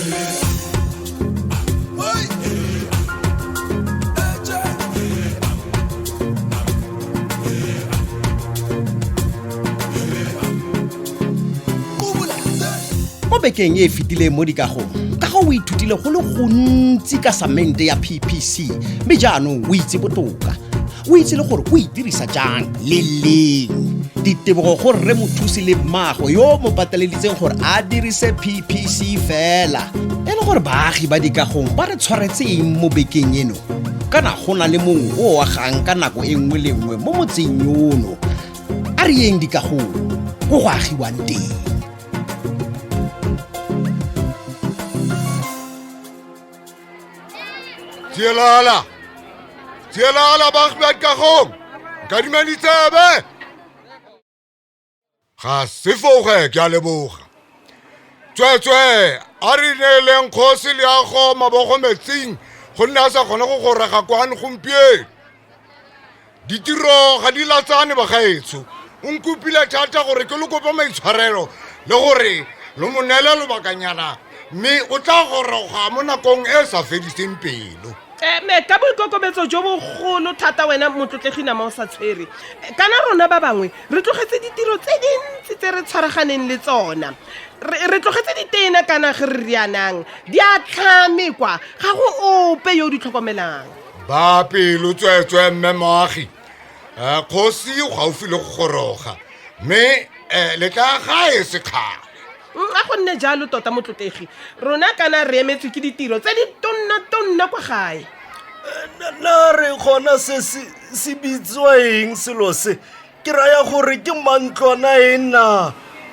Mo bekeng e e fetileng mo dikagong, kago o ithutile go le gontsi ka samente ya PPC, mme jaanong o itse botoka. O itse le gore o e dirisa jang le leng. Ditebogo go rre mothusi le mmaagwe yo mo pateleditseng gore a dirise PPC fela. E le gore baagi ba dikagong ba re tshwaretse eng mo bekeng eno? Kana go na le mongwe o o agang ka nako e nngwe le nngwe mo motseng yono. A re yeng dikagong ko go agiwang teng. Tsielala! Tsielala baagi ba dikagong! Nkadima ditsebe! Ga se foge ke a leboga. Tsweetswee a re neeleng kgosi leago mabogo metsing gonne a sa kgone go goroga kwano gompieno. Ditiro ga di latsane bagaetsho. O nkopile thata gore ke lo kope maitshwarelo le gore lo mo neele lobakanyana mme o tla goroga mo nakong e e sa fediseng pelo. Me ka boikokobetso jo bogolo thata wena motlotlegi nama o sa tshwere. Kana rona ba bangwe re tlogetse ditiro tse dintsi tse re tshwaraganeng le tsona. Re tlogetse ditena kana ge re rianang di a tlhamekwa, ga go ope yo o di tlhokomelang. Ba pelo tsweetswee mme Moagi. Kgosi o gaufi le go goroga mme le tla gae sekgale. A go nne jalo tota motlotlegi, rona kana re emetswe ke ditiro tse di tonna-tonna kwa gae. Na re gona se se bitswa eng selo se? Ke raya gore ke mantlwana eng na?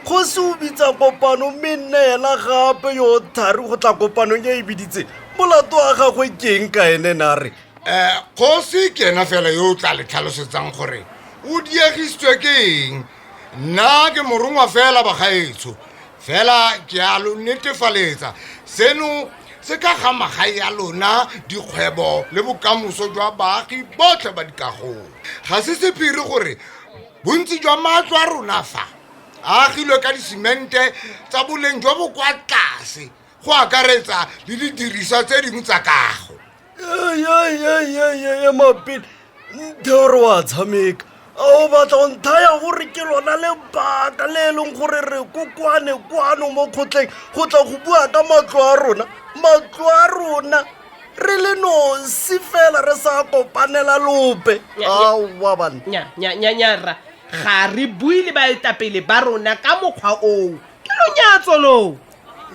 Kgosi o bitsa kopano mme nna ena gape yo thari go tla kopanong e e biditse. Molato wa gagwe ke eng ka ene na re? Kgosi ke ena fela yo o tla le tlhalosetsang gore o diegisitswe ke eng. Nna ke morongwa fela bagaetsho, fela ke a lo netefaletsa seno se ka ga magae a lona, dikgwebo le bokamoso jwa baagi botlhe ba dikagong. Ga se sephiri gore bontsi jwa matlo a rona fa a agilwe ka disemente tsa boleng jo bo kwa tlase, go akaretsa le didiriswa tse dingwe tsa kago. Ema pele, nthe o re wa tshameka. A o batla go nthaya gore ke lona lebaka le e leng gore re kokoane kwano mo kgotleng go tla go bua ka matlo a rona? Matlo a rona re le nosi fela re sa kopanela lope. Aowa banna. Nya, nya, nya, nya, rra, ga re bue le baetapele ba rona ka mokgwa oo. Ke lonyatso loo.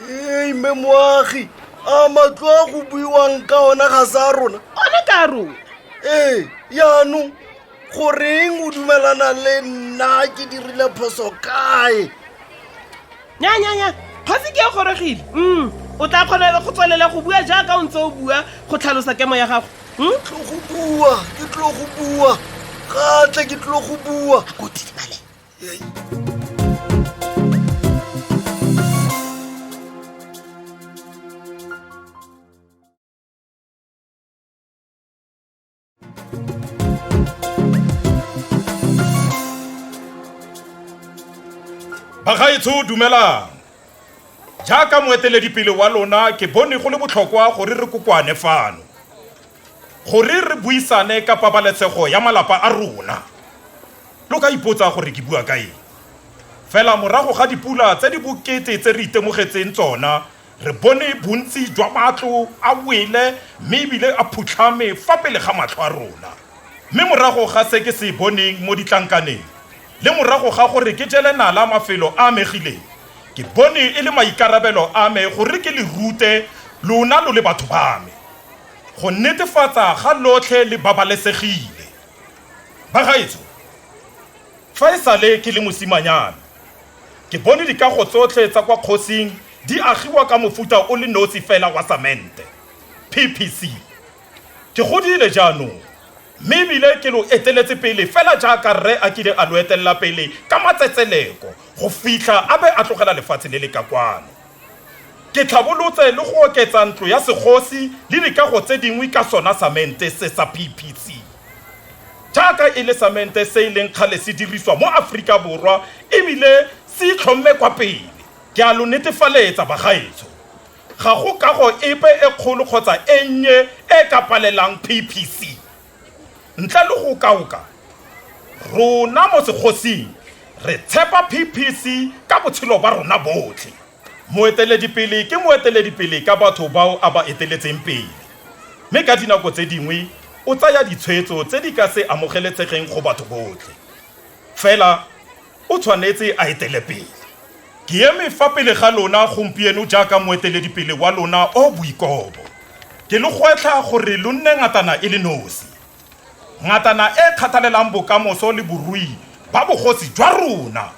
Ei, mme Moagi, a matlo a go buiwang ka ona ga se a rona? One ka a rona. Ee, yaanong goreng o dumelana le nna ke dirile phoso kae? Nya, nya, nya, kgosi ke e gorogile. O tla kgona go tswelela go bua jaaka o ntse o bua go tlhalosa kemo ya gago. Tlo go bua, ke tlo go bua. Gatle ke tlo go bua. Ko tidimale. Bagaetsho, dumelang. Jaaka moeteledipele wa lona ke bone go le botlhokwa gore re kokoane fano gore re buisane ka pabalesego ya malapa a rona. Lo ka ipotsa gore ke bua ka eng. Fela morago ga dipula tse di bokete tse re itemogetseng tsona, re bone bontsi jwa matlo a wele mme ebile a phutlhame fa pele ga matlho a rona. Mme morago ga se ke se boneng mo ditlankaneng, le morago ga gore ke jele nala mafelo a amegileng, ke bone e le maikarabelo a me gore ke le rute lona lo le batho ba me, go netefatsa ga lotlhe le babalesegile. Bagaetsho, fa e sale ke le mosimanyana, ke bone dikago tsotlhe tsa kwa kgosing di agiwa ka mofuta o le nosi fela wa samente, PPC. Ke godile jaanong, mme ebile ke lo eteletse pele fela jaaka rre a kile a lo etelela pele ka matsetseleko go fitlha a be a tlogela lefatshe le le ka kwano. Ke tlhabolotse le go oketsa ntlo ya segosi le dikago tse dingwe ka sona samente se sa PPC. Jaaka e le samente se e leng kgale se diriswa mo Aforika Borwa ebile se itlhomme kwa pele, ke a lo netefaletsa bagaetsho, Ga go kago epe e kgolo kgotsa e nnye e ka palelang PPC. Ntle le go kaoka, rona mo segosing re tshepa PPC ka botshelo ba rona botlhe. Moeteledipele ke moeteledipele ka batho bao a ba eteletseng pele, mme ka dinako tse dingwe o tsaya ditshwetso tse di ka se amogeletsegeng go batho botlhe. Fela o tshwanetse a etele pele. Ke eme fa pele ga lona gompieno jaaka moeteledipele wa lona o boikobo. Ke lo gwetlha gore lo nne ngatana e le nosi, ngatana e kgathalelang bokamoso le borui ba bogosi jwa rona.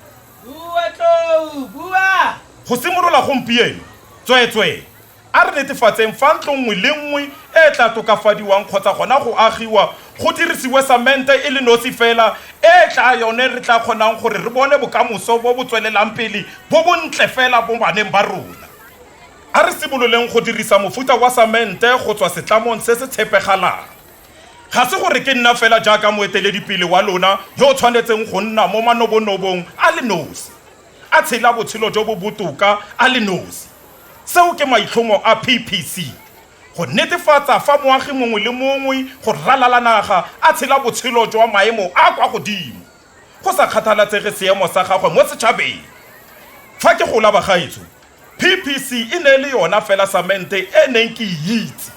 Bua Tlou, bua! Go simolola gompieno, tsweetswee a re netefatseng fa ntlo nngwe le nngwe e tla tokafadiwang kgotsa gona go agiwa go dirisiwe samente e le nosi fela e tla yone re tla kgonang gore re bone bokamoso bo bo tswelelang pele bo bontle fela mo baneng ba rona. A re simololeng go dirisa mofuta wa samente go tswa setlamong se se tshepegalang. Ga se gore ke nna fela jaaka moeteledipele wa lona yo o tshwanetseng go nna mo manobonobong a le nosi, a tshela botshelo jo bo botoka a le nosi. Seo ke maitlhomo a PPC, go netefatsa fa moagi mongwe le mongwe go ralala naga a tshela botshelo jwa maemo a kwa godimo, go sa kgathalatsege seemo sa gagwe mo setšhabeng. Fa ke gola bagaetsho, PPC e ne e le yona fela samente e neng ke e itse.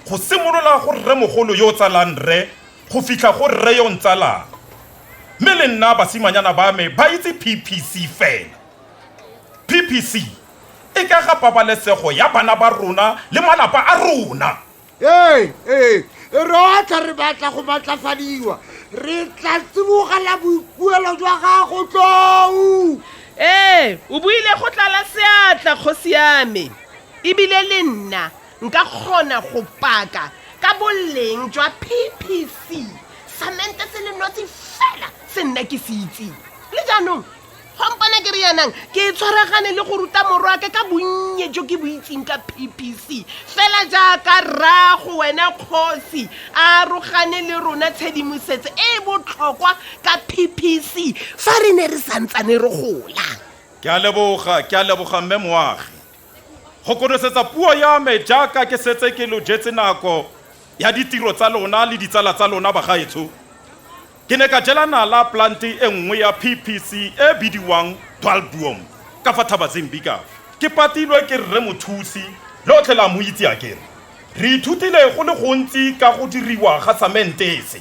Go simolola go rremogolo yo o tsalang rre go fitlha go rre yo o ntsalang. Mme le nna basimanyana ba me ba itse PPC fela. PPC e ka ga pabalesego ya bana ba rona le malapa a rona. Ee, ee, rotlhe re batla go matlafadiwa. Re tla tsibogela boikuelo jwa gago, Tlou. Ee, o buile go tlala seatla, kgosi ya me. Ebile le nna nka kgona go paka ka boleng jwa PPC, samente se le nosi fela se nna ke se itseng. Le jaanong gompona ke re yanang ke tshwaragane le go ruta morwake ka bonnye jo ke bo itseng ka PPC, fela jaaka rrago wena kgosi a arogane le rona tshedimosetso e e botlhokwa ka PPC fa re ne re santsane re gola. Ke a leboga, ke a leboga mme Moagi. Go konosetsa puo ya me jaaka ke setse ke lo jetse nako ya ditiro tsa lona le ditsala tsa lona bagaetsho, ke ne ka jela nala plante e nngwe ya PPC e bidiwang Dwaalboom ka fa Thabazimbi ka fa. Ke patilwe ke rre Mothusi, lotlhe la mo itse akere. Re ithutile go le gontsi ka go diriwa ga samente se.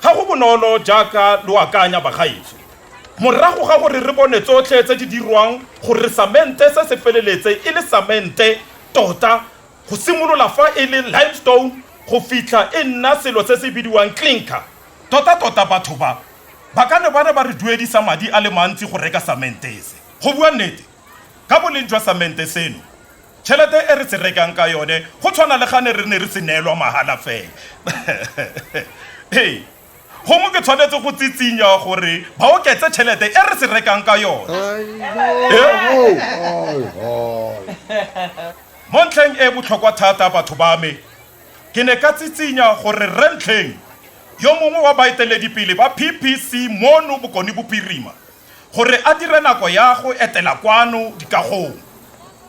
Ga go bonolo jaaka lo akanya bagaetsho. Morago ga gore re bone tsotlhe tse di dirwang gore samente se se feleletse e le samente tota, go simolola fa e le limestone go fitlha e nna selo se se bidiwang clinker. Tota-tota batho ba, ba ka ne ba ne ba re duedisa madi a le mantsi go reka samente se. Go bua nnete, ka boleng jwa samente seno, tšhelete e re se rekang ka yone go tshwana le ga ne re ne re se neelwa mahala fela. Ee, gongwe ke tshwanetse go tsitsinya gore ba oketse tšhelete e re se rekang ka yone. Mo ntlheng e botlhokwa thata batho ba me, ke ne ka tsitsinya gore Rre Ntlheng, yo mongwe wa baeteledipele ba PPC mono Bokone Bophirima, gore a dire nako ya go etela kwano dikagong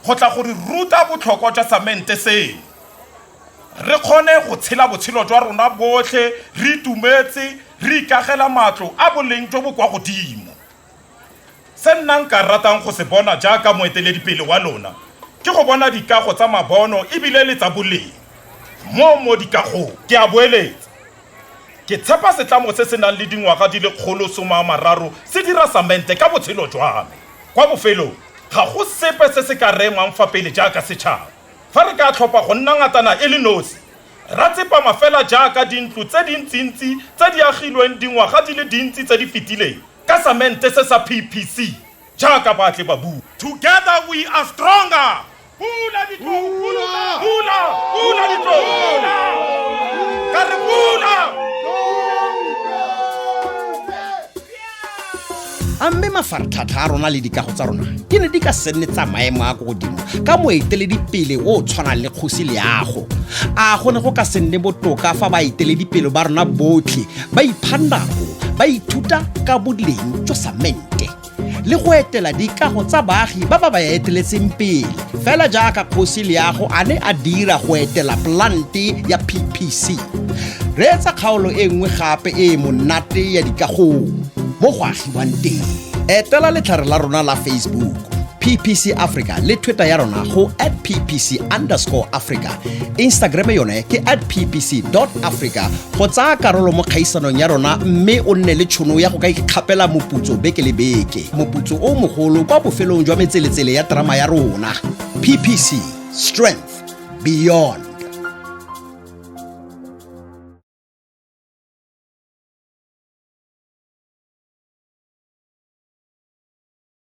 go tla go re ruta botlhokwa jwa samente seno, re kgone go tshela botshelo jwa rona botlhe re itumetse, re ikagela matlo a boleng jo bo kwa godimo. Se nna nka ratang go se bona jaaka moeteledipele wa lona ke go bona dikago tsa mabono ebile le tsa boleng mo mo dikagong. Ke a boeletsa, ke tshepa setlamo se se nang le dingwaga di le 130 se dira samente ka botshelo jwa me. Kwa bofelong, ga go sepe se se ka re emang fa pele jaaka setšhaba. Fa re ka tlhopha go nna ngatana e le nosi, ra tsepama fela jaaka dintlo tse dintsintsi tse di agilweng dingwaga di le dintsi tse di fetileng ka samente se sa PPC, jaaka ba tle ba bua. Together we are stronger! Pula ditlou! Pula! Pula! Pula ditlou! Pula! Ka re pula! A mme mafaratlhatlha a rona le dikago tsa rona di ne di ka se nne tsa maemo a ko godimo ka moeteledipele o o tshwanang le kgosi Leago? A go ne go ka se nne botoka fa baeteledipele ba rona botlhe ba ipha nako ba ithuta ka boleng jwa samente? le go etela dikago tsa baagi ba ba ba eteletseng pele fela jaaka kgosi leago a ne a dira go etela polante ya ppc reetsa kgaolo e nngwe gape e e monate ya dikagong mo go agiwang teng etela letlhare la rona la facebook ppc africa le twitter ya rona go at ppc underscore africa instagram yone ke at ppc africa go tsaya karolo mo kgaisanong ya rona mme o nne le tšhono ya go ka ikgapela moputso beke le beke moputso o mogolo kwa bofelong jwa metseletsele ya terama ya rona ppc strength beyond.